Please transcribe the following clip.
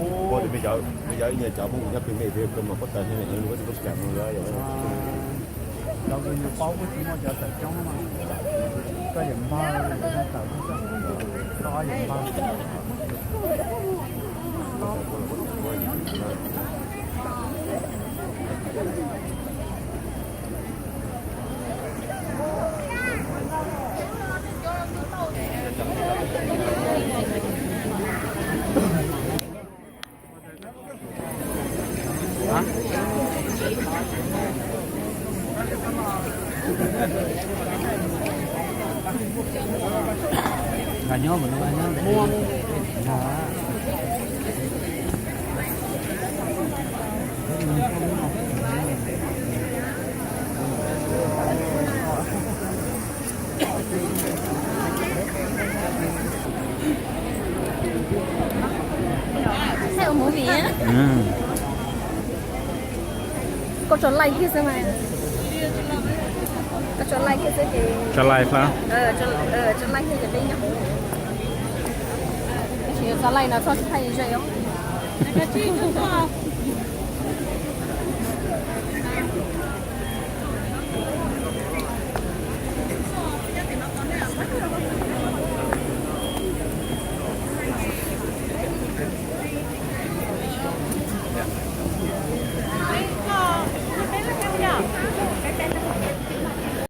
Ua, mej cov, mej cov ib nyuag cov Hmoob nyob twg mej pheej kawg mas pob taws thiab ne, lub pob taws no yog cov kws yus paub kuj tsis muaj cov tawm coob mas, koj yam npawg, tawm, koj yam npawg. Koj tso like kiag xwb mas. Koj tso like kiag xwb ces, tso like, tso like kiag ces peb nyob. Tsis tso like no txhob thaij ze os.